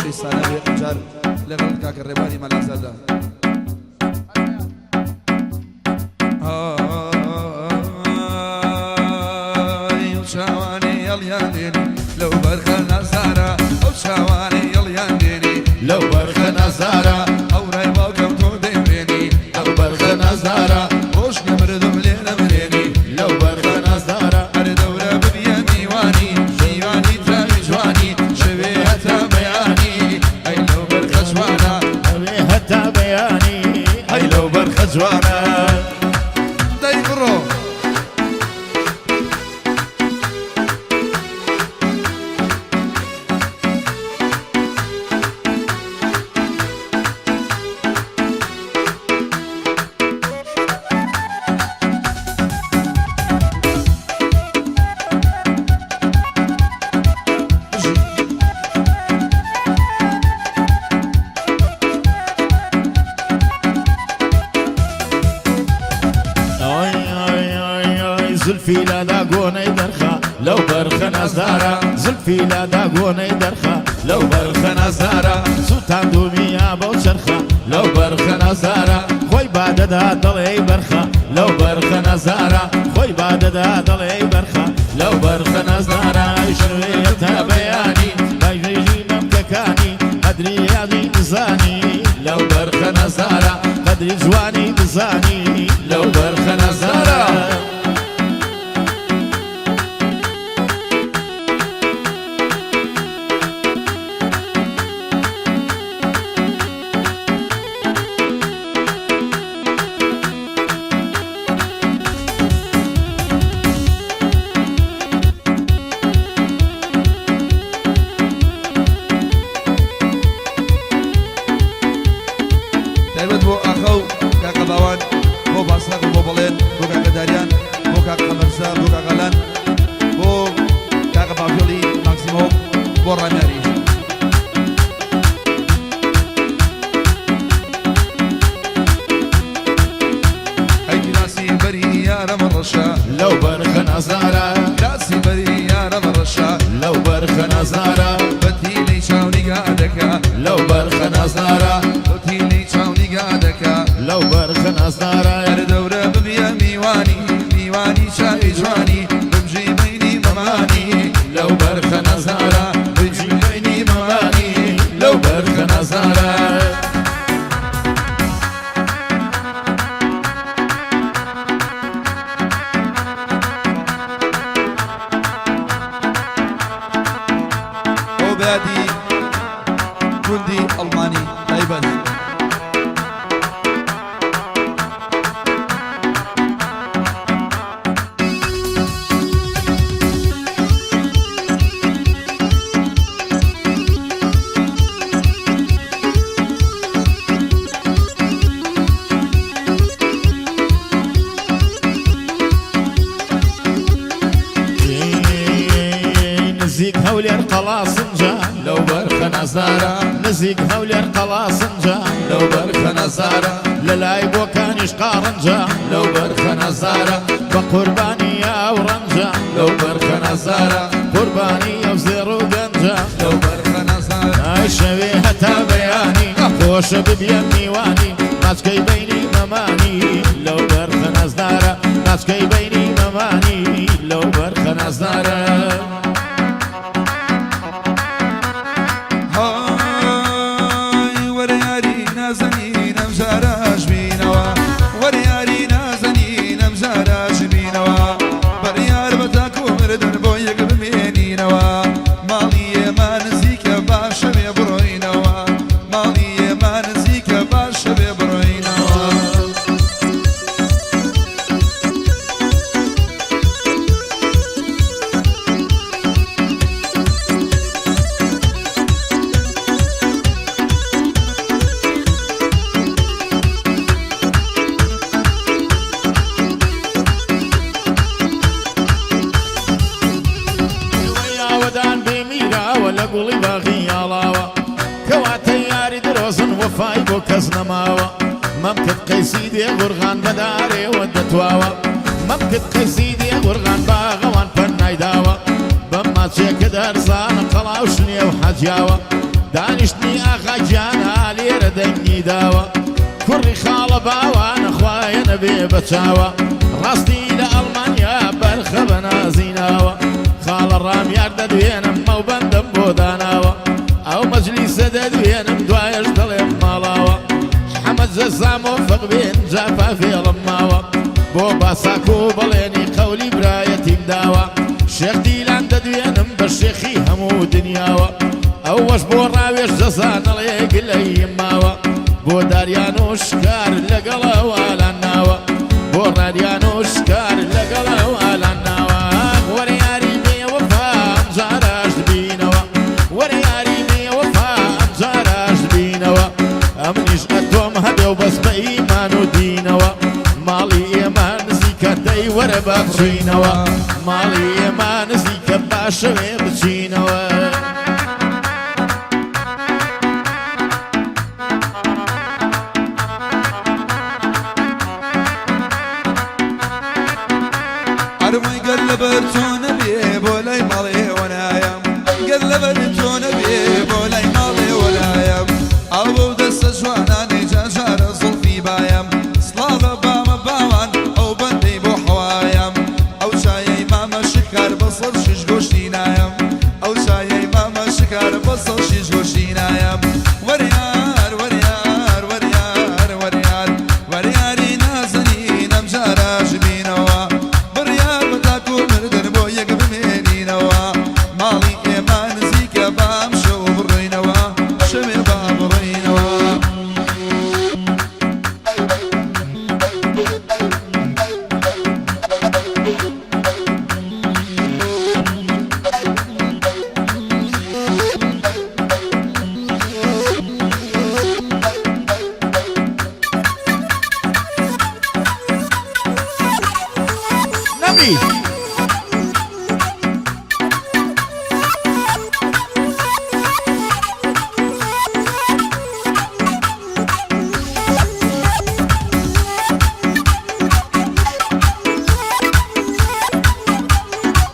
خۆشەویستانە بێ ئەمجار لەگەڵ کاکە ڕێبانی مەلازادە. ئای ئەو چاوانەی هەڵیان دێنی لەو بەرخە نازدارە، ئەو چاوانەی هەڵیان دێنی لەو بەرخە نازدارە، ئەو ڕای باوکم تۆ دەیمرێنی لەو بەرخە نازدارە، ڕۆژ نەمردم لێ نەمرێنی لەو بەرخە نازدارە، هەر دەورە ببیە میوانی، میوانی تاوی جوانی، شەوێ هەتا بەیانی، ئەی لەو بەرخە جوانە، ئەوێ هەتا بەیانی، ئەی لەو بەرخە جوانە. دەی بڕۆ. زلفی لادا گۆنەی دەرخە لەو بەرخە نازدارە، زلفی لادا گۆنەی دەرخە لەو بەرخە نازدارە، سووتان دومیا بەو چەرخە لەو بەرخە نازدارە، خۆی بادەدا دەڵێی بەرخە لەو بەرخە نازدارە، خۆی بادەدا دەڵێی بەرخە لەو بەرخە نازدارە، شەوێ تا بەیانی بایژی مەمکەکانی قەدری یادی بزانی لەو بەرخە نازدارە، قەدری جوانی بزانی لەو بەرخە نازدارە. تایبەت بۆ ئاخە و کاکە باوان، بۆ باساق و بۆ بەڵێن، بۆ کاکە داریان، بۆ کاک قەمەرزا، بۆ کاکالان، بۆ کاکە باڤێڵی ماکسیمۆم، بۆ ڕامیاریش. ئەی کراسی بەری یارم ڕەشە لەو بەرخە نازدارە، کراسی بەری یارم ڕەشە لەو بەرخە نازدارە، بەتیلەی چاو نیگا دەکا لەو بەرخە نازدارە، بەتیلەی چاو نیگا دەکا لەو بەرخە نازدارە، هەر دەورە ببیە میوانی، میوانی چاوی جوانی، بمژی بەینی مەمانی لەو بەرخە نازدارە، بمژی بەینی مەمانی لەو بەرخە نازدارە. ئەو بەیادی گوندی ئەڵمانی تایبەت. نزیک هەولێر قەڵا سنجە لەو بەرخە نازدارە، نزیک هەولێر قەڵا سنجە لەو بەرخە نازدارە، لە لای بۆکانیش قاڕنجە لەو بەرخە نازدارە، بە قوربانی ئەو ڕەنجە لەو بەرخە نازدارە، قوربانی ئەو زێڕ و گەنجە لەو بەرخە نازدارە. ئای شەوێ هەتا بەیانی خۆشە ببیە میوانی، ماچکەی بەینی مەمانی لەو بەرخە نازدارە، ماچکەی بەینی مەمانی لەو بەرخە نازدارە. های وەرە یاری نازەنین ئەم جارەش بینەوە، وەرە یاری نازەنین ئەم جارەش بینەوە، بڕیار بە تاکو مردن بۆ یەک بمێنینەوە، ماڵی ئێمە نزیکە باشە بێ بڕۆینەوە، ماڵی ئێمە نزیکە باشە بێ بڕۆینەوە. ئاوەدان بێ میراوە لە گوڵی باغی یاڵاوە، کەواتە یاری درۆزن وەفای بۆ کەس نەماوە، مەمکت قەیسی دێ غورغان بەدارێوە دەتواوە، مەمکت قەیسی دێ غورغان باغەوان پەنای داوە، بەم ماچێکە دەرزانە قەڵاو شنێ و حەجیاوە. دانیشتنی ئاغا گیانە لێرە دەنگی داوە کوڕی خاڵە باوانە خوایە نەبێ بە چاوە ڕاستی لە ئەڵمانیا بەرخە بە نازیناوە خاڵە ڕامیار دەدوێنم مەوبەندم بۆ داناوە ئەو مەجلیسە دەدوێنم دوایش دەڵێم ماڵاوە حەمە جەزا مۆفق بێن جا پافێڵم ماوە بۆ باساک و بەڵێنی قەولی برایەتیم داوە شێخ دیلان دەدوێنم بە شێخی هەموو دنیاوە ئەوەش بۆ ڕاوێژ جەزا نەڵێ گلەییم ماوە بۆ داریان و شکار لەگەڵ ئەوالان ناوە بۆ ڕاریان و شکار لەگەڵ ئەوالان ناوە وەرە یاری بێوەفا ئەم جارەش بینەوە وەرە یاری بێوەفا ئەم جارەش بینەوە ئەمنیش ئەتۆم هەبێ و بەس بە ئیمان و دینەوە ماڵی ئێمە نزیکە دەی وەرە با بچینەوە ماڵی ئێمە نزیکە باشەوێ بچینەوە. ئەرمەی گەر لەبەر تۆ نەبێ بۆ لای ماڵێ وەنایەم گەر لەبەر تۆ نەبێ بۆ لای ماڵێ وەنایەم ئاو بەو دەستە جوانانەی جاجارە زوڵفی بایم سڵاو لە بامە باوان ئەو بەندەی بۆ حەوایم ئەو چایەی مامە شکار بە سەد شیش گۆشتی نایەم ئەو چایەی مامە شکار بە سەد شیش گۆشتی نایەم وەریار وەریار وەریار وەریار وەریاری نازەنین ئەم جارەش بینەوە بڕیار بە تاکو مردن بۆ یەک بمێنینەوە ماڵی ئێمە نزیکە بام شەو بڕۆینەوە شەوێ با بڕۆینەوە. نەمری.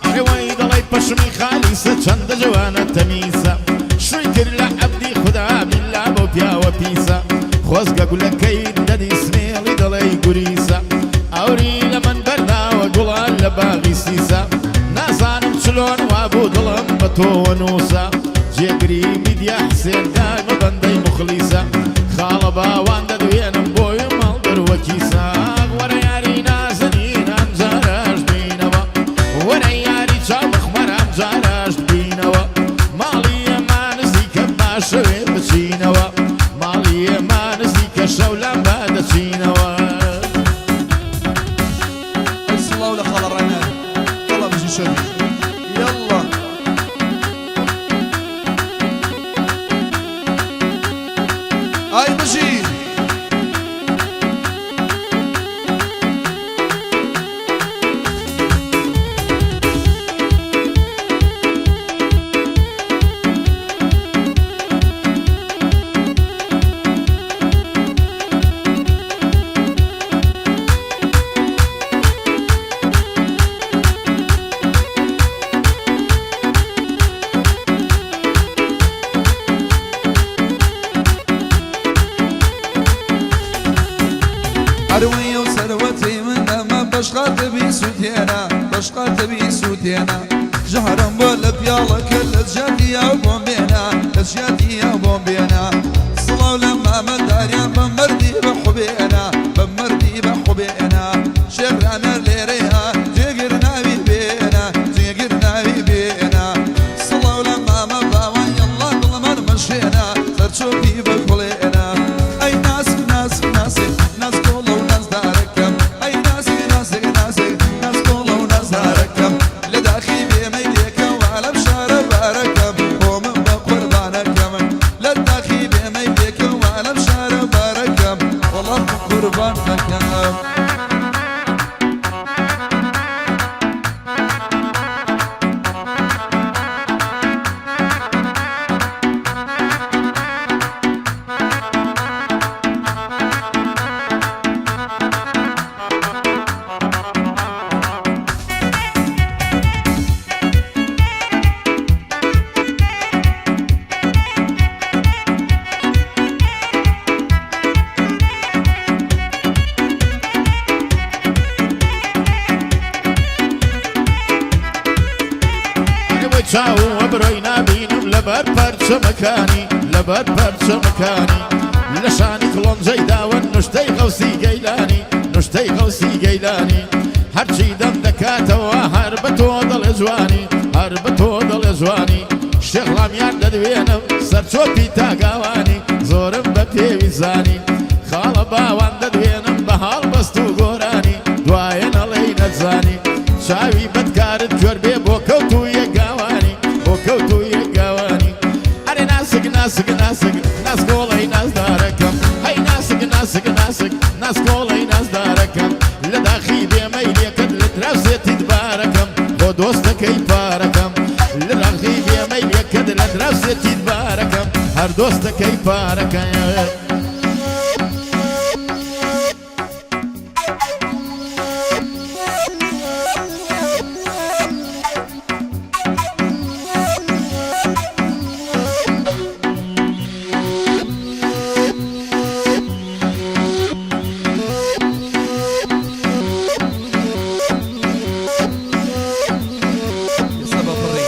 ئەرێ وەی دەڵێی پەشمی خالیسە چەندە جوانە تەمیسە شووی کرد لە عەبدی خودا بیللا بەو پیاوە پیسە خۆزگە گولەکەی دەدی سمێڵی دەڵێی گوریسە ئەوری لە من بەرداوە گوڵان لە باغی سیسە نازانم چلۆن وابوو دڵم بە تۆوە نووسە جێگری میدیا حسێن دایمە بەندەی موخلیسە خاڵە باوان دەدوێنم بۆی ماڵ دەروەکیسە وەرە یاری نازەنین ئەم جارەش بینەوە وەرە یاری چاو بخمەر ئەم جارەش بینەوە ماڵی ئێمە نزیکە باشەوێ بچینەوە ماڵی ئێمە نزیکە شەو لەم با دەچینەوە. ئەی سڵاو لە خاڵە ڕەنگان یەڵا بژی شەوی یەڵا. ئای بژی. ئەروەی ئەو سەروەتەی من ئەمە بەشقاتە بیسووتێنە بەشقاتە بیسووتێنە ژەهرم بۆ لە پیاڵەکە لە جیاتی ئاو بۆم بێنە لە جیاتی ئاو بۆم بێنە سڵاو لە مامە داریان بە مەردی بە حوبێنە بە مەردی بە حوبێنە شێخ رامێر لێرەیە جێگر ناوی بێنە جێگر ناوی بێنە سڵاو لە مامە باوان یەڵڵا دڵمان مەشێنە سەرچۆپی بکوڵێنە ئەی ناسک ناسک ناسک ناسکۆڵە و نازدارەکەم ئەی ناسک ناسک ناسک ناسکۆڵە و نازدارەکەم لە داخی بێمەیلێکەوە لەم شارە بارەکەم بۆ من بە قوربانەکەم لە داخی بێمەیلێکەوە. چاو و ئەبرۆی نابینم لەبەر پەرچەمەکانی، لەبەر پەرچەمەکانی. لە شانی کڵۆنجەی داوەن نوشتەی غەوسی گەیلانی، نوشتەی غەوسی گەیلانی. هەرچی دەم دەکاتەوە هەر بە تۆ دەڵێ جوانی، هەر بە تۆ دەڵێ جوانی. شێخ ڵامیان دەدوێنم سەرچۆپی تاگاوانی، زۆرم بە پێویست زانی. خاڵە باوان دەدوێنم بە هەڵبەست و گۆرانی، دوایە نەڵێی نەتزانی. چاوی بەدکارت کوێر بێ بۆ کەوت و یەک گاوانی، بۆ کەوت و یەک گاوانی. ئەرێ ناسک ناسک ناسک ناسکۆڵەی نازدارەکەم، هەی ناسک ناسک ناسک ناسکۆڵەی نازدارەکەم. لە داخی بێ مەیلێکت لە دراوسێتیت بارەکەم، بۆ دۆستەکەی پارەکەم. لە داخی بێ مەیلێکت لە دراوسێتیت بارەکەم، هەر دۆستەکەی پارەکەم. ئێستا بە پڕی.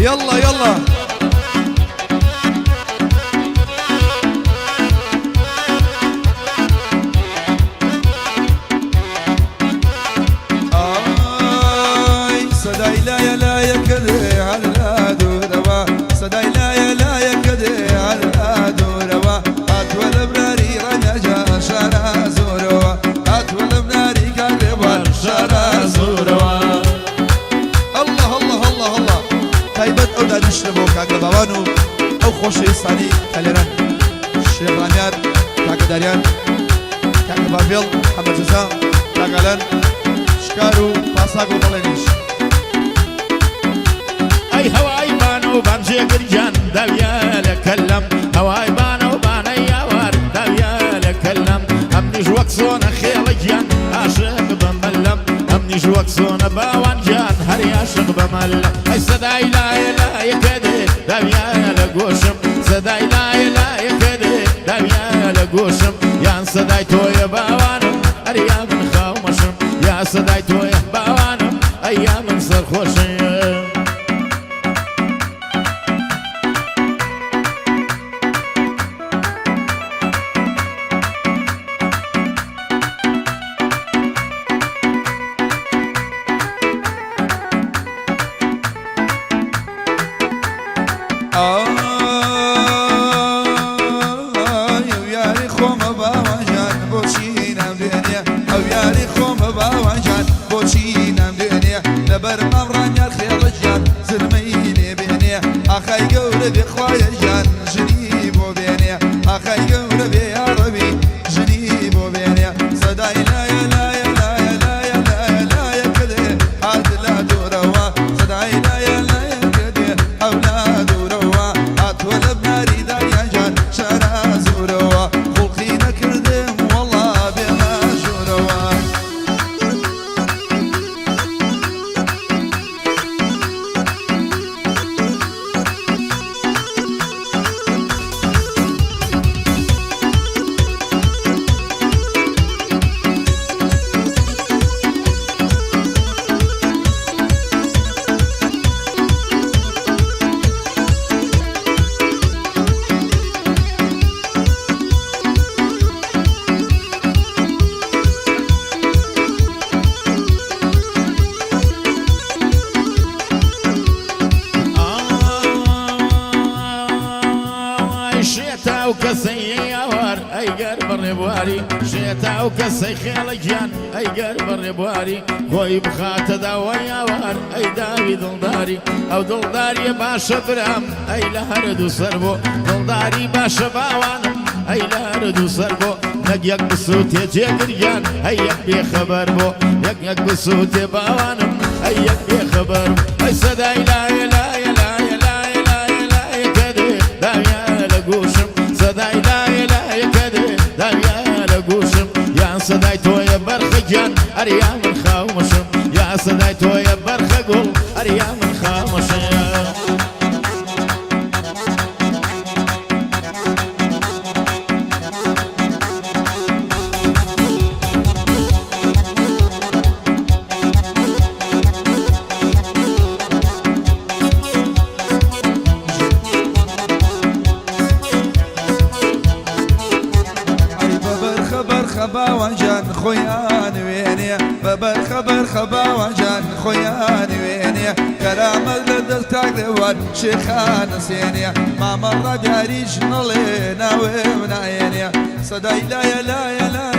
يلا يلا. ئای سەدای لایە لایە کەدێ هەر لا دوورەوە، سەدای لایە لایە کەدێ هەر لا دوورەوە. هاتووە لە براری ڕەنگەجا شارا زۆرەوە، هاتووە لە بناری کاک ڕێبوار شارا زۆرەوە. الله الله الله الله. تایبەت ئەو دانیشتە بۆ کاکە باوان و ئەو خۆشەویستانی کەلێران، شێخ ڕامیار، کاکە داریان، کاکە باڤێڵ، حەمە جەزا، کاکالان شکار و پاساک و بەڵێنیش. ئەی هەوای بانە و بان جێگر گیان داویە لە کەلەم، هەوای بانە و بانەی یاوار داویە لە کەلەم. ئەمنیش وەک زۆنە خێڵە گیان عاشق بە مەلەم، ئەمنیش وەک زۆنە باوان گیان هەر عاشق بە مەلەم. ئەی سەدای لایە لایە کەدێ داویە لە گۆشم، سەدای لایە لایە کەدێ داویە لە گۆشم. یان سەدای تۆیە باوانم ئەریا من خاومەشم، یا سەدای تۆیە باوانم ئەیا من سەرخۆشم. ئای ئەو یاری خۆمە باوانجان بۆچی نامدێنێ، ئەو یاری خۆمە باوانجان بۆچی نامدێنێ. لەبەر مام ڕانیار خێڵە گیان زرمەی لێ بێنێ، ئاخای گەورە بێ خوایە گیان ژنی بۆ بێنێ، ئاخای گەورە بێ یاڕەبی ژنی بۆ بێنێ. سەدای لایە لایە لایە لایە لایە لایە کەدێ هات لا دوورەوە، سەدای لایە لایە کەدێ ئەو لا دوورەوە. هاتووە لە بناری داریان شارا زۆرەوە، خوڵقی نەکردم وەڵا بێمە ژوورەوە. ئای شێتا و کەسەی یاوار ئەی گەر بەڕێبواری، شێتا و کەسەی خێڵە گیان ئەی گەر بەڕێبواری. خۆی بخاتە داوای یاوار ئەی داوی دڵداری، ئەو دڵداریە باشە برام ئەی لە هەردوو سەر بۆ، دڵداری باشە باوانم ئەی لە هەردوو سەر بۆ. نەک یەک بسووتێ جێگر گیان ئەی یەک بێخەبەر بۆ، یەک یەک بسووتێ باوانم ئەی یەک بێخەبەر. ئەی سەدای لایە لایە لایە لایە لایە لایە کەدێ داویە لە گوشم، سەدای لایە لایە کەدێ داویە لە گوشم. یان سەدای تۆیە بەرخە گیان ئەریا من خاومەشم، یا سەدای تۆیە بەرخە گوڵ ئەریا من خاومەشم. باوەجان خۆیان وێنێ، بە بەرخە بەرخە باوەجان خۆیان وێنێ، کەرامەت لە دەست کاک رێوار شێخانە سێنێ، مامە ڕادیاریش نەڵێ ناوێم نایێنێ، سەدای لایە لایە لایە.